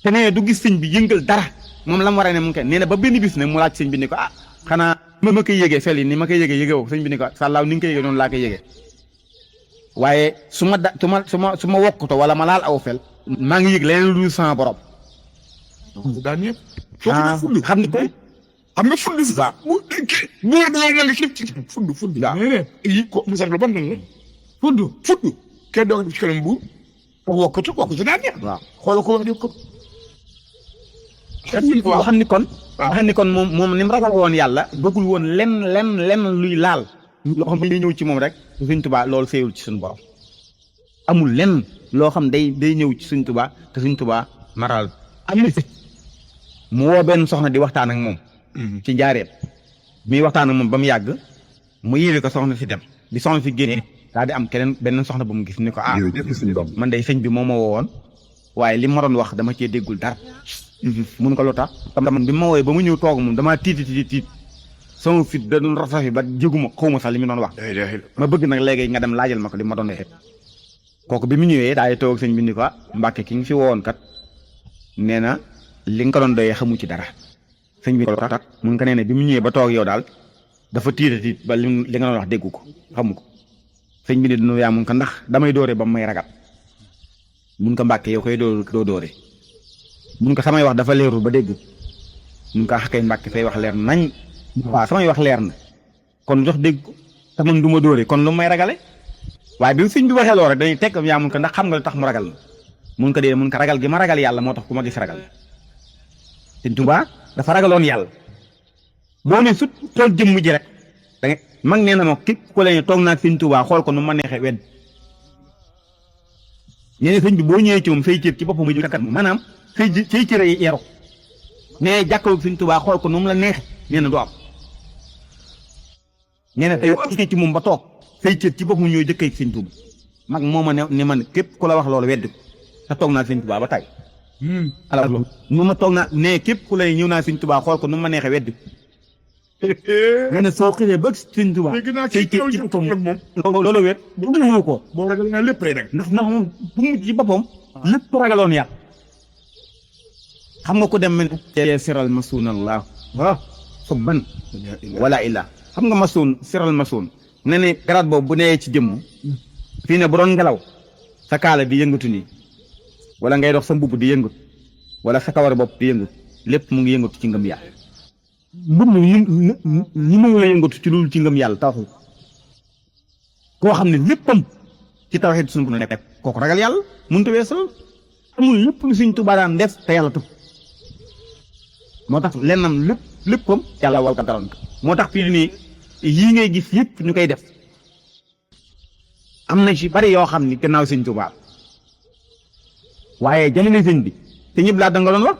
te nee na du gis sëñ bi yëngal dara moom la mu war a ne mu ngi koy nee na ba benn bis nag mu laaj sëñ bi ni ko xanaa ma koy yëgee fële ni ma koy yëgee woo sëñ bi ni ko sàllaaw ni nga koy yëgee noonu laa koy yëgee waaye su ma wokkuto wala ma laal aw fel maa ngi yëg leneen lu dul sama borom. daan yëpp. xam ni ko xam nga fudd si. waaw mu fudd. waaw yi ko mu sax lu ban la. fudd. kenn doog ci kanam bu. wokkatu daan yëpp. waaw xoolal ko wax dëgg ko. xam ni kon moom ni mu ragal woon yàlla bëggul woon lenn luy laal. loo xam ne day ñëw ci moom rek Sëñ Tuubaa loolu séyul ci suñu borom amul lenn loo xam day ñëw ci Sëñ Tuubaa te Sëñ Tuubaa maral am na mu woo benn soxna di waxtaan ak moom ci njaareem muy waxtaan ak moom ba mu yàgg mu yéwee ko soxna si dem di soxna si génnee daa di am keneen benn soxna bu mu gis ni ko man day sëñ bi moo ma woowoon waaye li ma doon wax dama cee déggul dara mun ko lu tax man bi ma wooyee ba mu ñëw toog moom damaa tiit sama fit da doon rafet ba jéguma xawma sax li mu doon wax ma bëgg nag léegi nga dem laajal ma ko li ma doon waxee kooku bi mu ñëwee daay toog sëñ bi ni ko Mbàkke ki nga fi wowoon kat nee na li nga ko doon doyee xamu ci dara sëñ bi kat mun ko nee ne bi mu ñëwee ba toog yow daal dafa tiit ba li nga doon wax déggu ko xamu ko sëñ bi ni dina yaa mun ko ndax damay doore ba may ragal mun ko Mbàkke yow koy doo doore mun ko samay wax dafa leerul ba déggu mun ko xakay Mbàkke say wax leer nañ waaw samay wax leer na kon jox dégg ko te man du ma dóore kon lu may ragale waaye bi sëñ bi waxee loolu rek dañuy teg yaa mun ko ndax xam nga lu tax mu ragal na mun ko dee mun ko ragal gi ma ragal yàlla moo tax ku ma gis ragal Sëñ Tuubaa dafa ragaloon yàlla boo ne sut tool jëmm ji rek da nga mag nee na ma képp ku la ne toog naa Sëñ Tuubaa xool ko nu ma neexee wedd ñeneen sëñ bi boo ñëwee ci moom say cër ci boppam mu kat maanaam say cër yi yeru nee jàkkaarloog Sëñ Tuubaa xool ko nu mu la neexee nee na du am nee na tey ci moom ba toog say cër ci boppam ñooy jëkkee Sëñ Tuubaa mag moo ma ne man képp ku la wax loolu wedd te toog naa Sëñ Tuubaa ba tey alors nu ma toog naa ne képp ku lay ñëw naa Sëñ Tuubaa xool ko nu ma neexee wedd nee na soo xëyee ba Sëñ Tuubaa say cër ci boppam loolu wet bu mu ko boo ragal nga lépp rek ndax moom bu mu ci boppam lépp ragaloon yàlla xam nga ko dem men siral masunallah waaw subban wala illa xam nga masoon siral masoon ne ne garaat boobu bu nee ci jëmm fii ne bu doon ngelaw sa kaala di yëngatu nii wala ngay dox sa mbubb di yëngatu wala sa kawar bopp di yëngatu lépp mu ngi yëngatu ci ngëm yàlla mbir mi ñi mu yëngatu ci loolu ci ngëm yàlla taxul koo xam ne léppam ci tawhid suñu bu nekk kooku ragal yàlla mënut a weesu amul lépp lu Sëñ Tuubaa daan def te yàlla tëb moo tax lennam léppam yàlla wal ka daroon moo tax fii nii yii ngay gis yëpp ñu koy def am na ci bari yoo xam ni gannaaw Sëñ Tuubaa waaye jamono sëñ bi te ñëpp laa da nga doon wax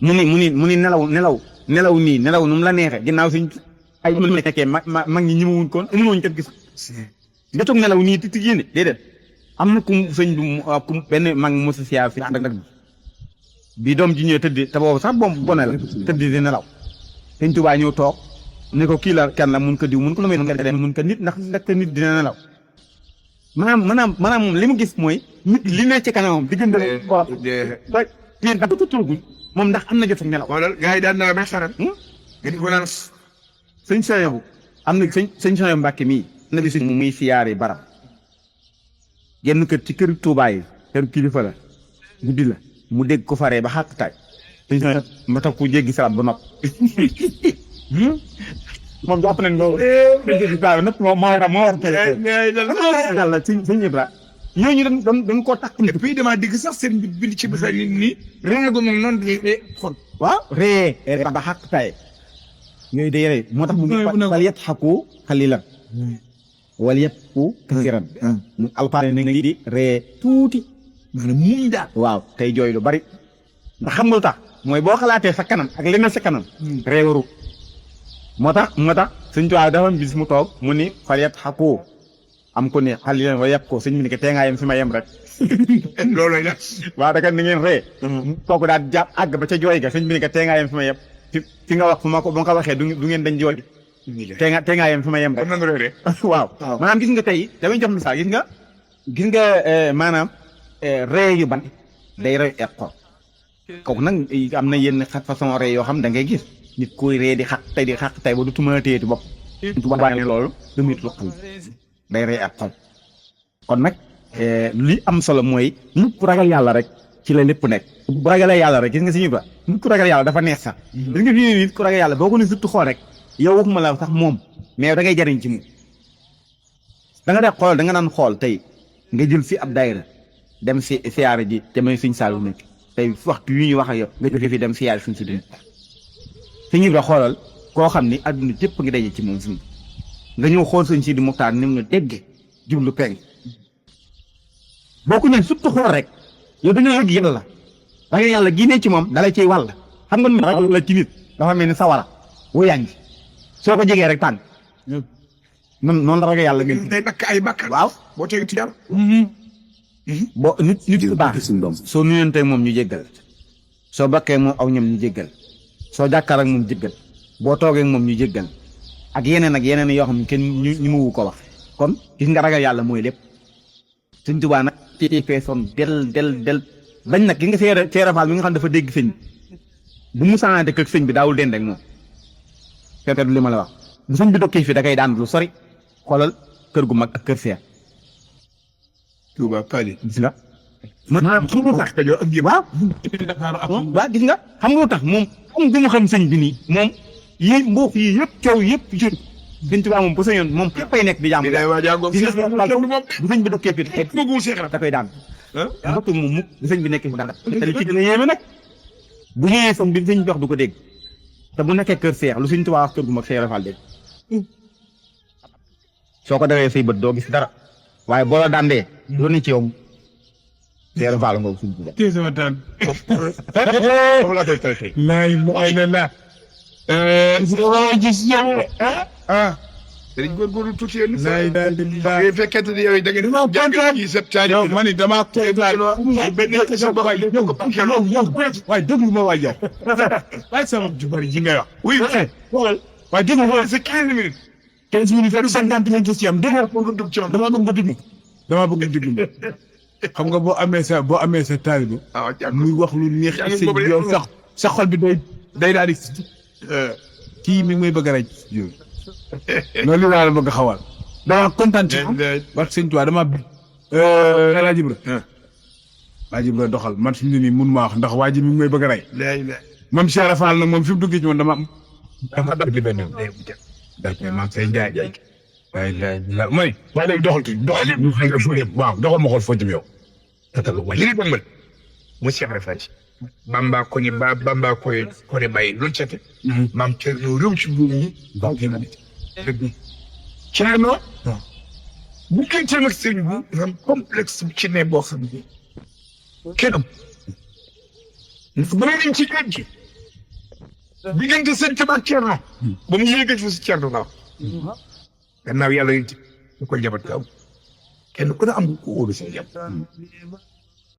mu ni nelaw nii nelaw nu mu la neexee ginnaaw sëñ ay mu nekkee mag ñi ñëwuñ koon amuñu kat gis nga toog nelaw nii ti yéene déedéet am na ku sëñ bi ku benn mag mosa siyaar fi ànd ak bi doom ji ñëw tëdd te boobu sax boom bone la tëdd di nelaw Sëñ Tuubaa ñëw toog ne ko kii la kan la mun ko diw mun ko lu may mun ko nit ndax nit dina nelaw maanaam moom li mu gis mooy nit li ne ci kanamam diggante leen da tuuguñ moom ndax am na jot ak nelaw wala gars yi daan naa may xaral nga di ko naan sëñ Soyebu am na sëñ Soyebu Mbàkke mii na bi suñ muy siyaare barab genn kër ci kër Tuubaa yi kër kilifa la guddi la mu dégg ko faree ba xàq taay sëñ Soyebu ma tax ku jéggi salaat ba nopp moom jàpp nañ loolu nëpp moo war a sëñ Ibra ñooñu dañ koo takk et puis damaa dégg sax seen bind ci bisa nit ñi réego moom noonu de xon waaw ree ba xàq taay yooyu day rey moo tax mu wal yadhaku qalilan wal yabku kasiran mu alxuraan na ngi di ree tuuti maanaam muñ daal waaw tey jooy lu bari ndax xam nga lu tax mooy boo xalaatee sa kanam ak li na sa kanam ree waru moo tax Sëñ Tuubaa dafa bis mu toog mu ni fal yadhaku am ko ne qalilan wal yabku sëñ bi ni ko tee ngaa yem fi ma yem rek loolu la waaw da ni ngeen ree kooku daal jàpp àgg ba ca jooy ga sëñ bi ni ko tee ngaa yem fi ma yem fi nga wax fu ma ko waxee du ngeen dañ jooy tee ngaa yem fi ma yem rek waaw maanaam gis nga tey damay jox misaal gis nga maanaam ree yu ban day rey ak xol kooku nag am na yenn façon ree yoo xam da ngay gis nit koy ree di xaq tey ba du tuma téyeti bopp tubaab ne loolu du mit lu xal day rey ak xol kon nag li am solo mooy nit ku ragal yàlla rek ci la lépp nekk bu ragalee yàlla rek gis nga si ñu ba nit ku ragal yàlla dafa neex sax gis nga fii nit ku ragal yàlla boo ko ne surtout xool rek yow waxuma la sax moom mais da ngay jariñ ci moom da nga def xool da nga naan xool tey nga jël fi ab daayira dem si siyaare ji te may Sëñ Saalu nekk tey waxtu yu ñuy wax ak yow nga jóge fi dem siyaare suñ si dund si ñu ba xoolal koo xam ni adduna jëpp ngi daje ci moom suñ nga ñëw xool Sëñ Sidi Muxtaar ni mu ne dégge jublu peng boo ko ne surtout xool rek yow dañoo yëg yàlla da nga yàlla génnee ci moom dala ciy wàll xam nga ragal la ci nit dafa mel ni sawara wu yàngi soo ko jegee rek tànn noonu la ragal yàlla ngeen day nakk ay bàkkaar waaw boo tegi ci yàlla boo nit yu baax soo nuyantee moom ñu jéggal soo bakkee moom aw ñam ñu jéggal soo jàkkaar ak moom jéggal boo toogee moom ñu jéggal ak yeneen yoo xam ne kenn ñu mu ko wax kon gis nga ragal yàlla mooy lépp Sëñ Tuubaa nag ci feesoon del bañ nag gi nga Seera Faal mi nga xam dafa dégg sëñ bu mu saante kër sëñ bi daawul dend ak moom feete du li ma la wax bu sëñ bi dokkee fii da koy daan lu sori xoolal kër gu mag ak kër seer Tuubaa Pali gis nga maanaam xam nga tax waaw gis nga xam nga lu tax moom xam gu mu xam sëñ bi nii moom yi mboof yi yëpp coow yëpp jur Sëñ Tuubaa moom bu sañoon moom képpay nekk di jàmm bu sëñ bi dokkee fii da koy daan mbokk moom mukk bu sëñ bi nekkee fi daan te li ci gën a yéeme nag bu ñëwee sëñ bi sëñ jox du ko dégg te bu nekkee kër seex lu Sëñ Tuubaa wax kër gu mag Seera Faal dégg soo ko defee say bët doo gis dara waaye boo la dandee lu ne ci yow Seera Faal nga Sëñ Tuubaa tey sama taan dañ góorgóorlu tuuti yéen ngay fekkente ni yow da ngeen jàng yi sept ans yow ma ni damaa koy waaye déglu ma waay yow waaye sama ju bari ji ngay wax oui waaye déglu ma c'est 15 minutes 15 minutes ak 50 minutes ci am déglu ko dugg ci dama bëgg nga déglu dama bëgg nga déglu xam nga boo amee sa taalibe muy wax lu neex ci sëñ bi yow sax sa xol bi day daal di kii mi muy bëgg a raj loolu laa la bëgg a xawal dama kontaan ci wax sëñ Tuubaa dama rajo bi waa ji ba doxal man fi mu ne nii mun maa wax ndax waa ji mi ngi may bëgg a rey. léegi moom Cheikh Rafal nag moom fi mu duggee ci man dama am. dama dab li benn day bu jëm. d'accord maa ngi say jaay. la mooy. waaye léegi doxal tuuti doxal ñu xëy na foo jëm. waaw doxal ma xool foo jëm yow. tatal waaye li nga bëgg mu Cheikh Rafal Bamba ko ni Bamba ko ne bàyyi loolu cete maam Thierno réew ci buum yi ba dëgg Thierno bu kenn ak sëriñ bi dafa am complexe bu ci ne boo xam ne kenn am ndax ba dem ci kër gi diggante sëñ Tuba ak Thierno ba mu yéegee fi si Thierno la gannaaw yàlla ñu ko jabat gaaw kenn ku ne am ko óolu si jàpp